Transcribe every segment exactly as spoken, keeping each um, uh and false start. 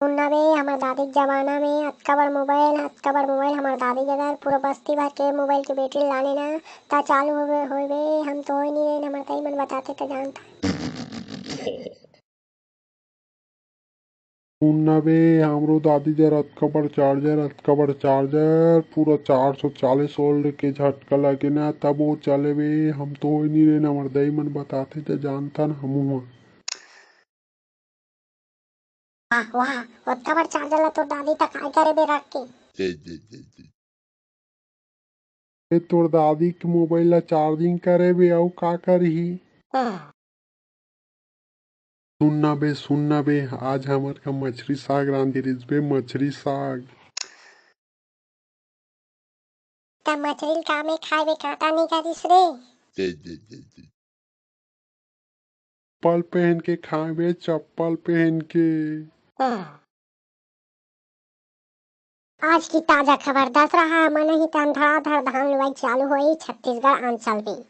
सुनना बे, हमर दादी के जमाना में अतका बड़ मोबाइल, अतका बड़ मोबाइल हमर दादी जगह पूरा बस्ती भर के मोबाइल के बैटरी लाने ना, ता चालू होवे, होवे, हम तो होय नहीं रहे, हमर दाई मन बताते त जानता। सुनना बे, हमरो दादी जर अतका बड़ चार्जर, अतका बड़ चार्जर, पूरा चार सौ चालीस वोल्ट के झटका लगे ना, तब वो चले बे। हम तो होय नहीं रहे, हमर दाई मन बताते त जानता न हमू ह। वाह, वाह, ओतका बड़ चार्जर ला तोर दादी तक काय करे बे रख के? ए, तोर दादी के मोबाइल ला चार्जिंग करे बे, अउ का करही? हाँ। सुनना बे, सुनना बे, आज हमर का मछरी साग रांधी रिस बे, मछरी साग। त मछरी ल का में खाए बे, कांटा नहीं करिस रे? चप्पल पहन के खाए बे, चप्पल पहन के। आज की ताजा खबर, दसरहा मनही तन धड़ाधड़ धान लुवाई चालू होई छत्तीसगढ़ अंचल में।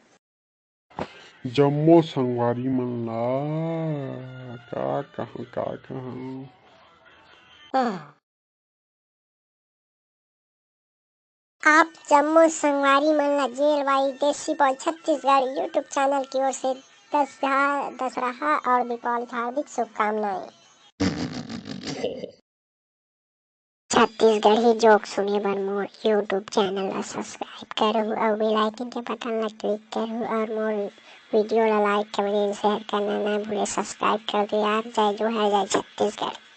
जम्मो संगवारी मन ला का कहूँ, का कहूँ। आप जम्मो संगवारी मन ला जेल वाई देसी बॉय छत्तीसगढ़ YouTube चैनल की ओर से दसरहा, दसरहा और दीपावली की हार्दिक शुभकामनाएं। छत्तीसगढ़ी जोक सुने बर मोर YouTube चैनल ला सब्सक्राइब करहु और बेल आइकन के बटन ला क्लिक करहु और मोर वीडियो ला लाइक, कमेंट, शेयर करना ना भूले। सब्सक्राइब कर दे यार। जय जोहार, जय छत्तीसगढ़।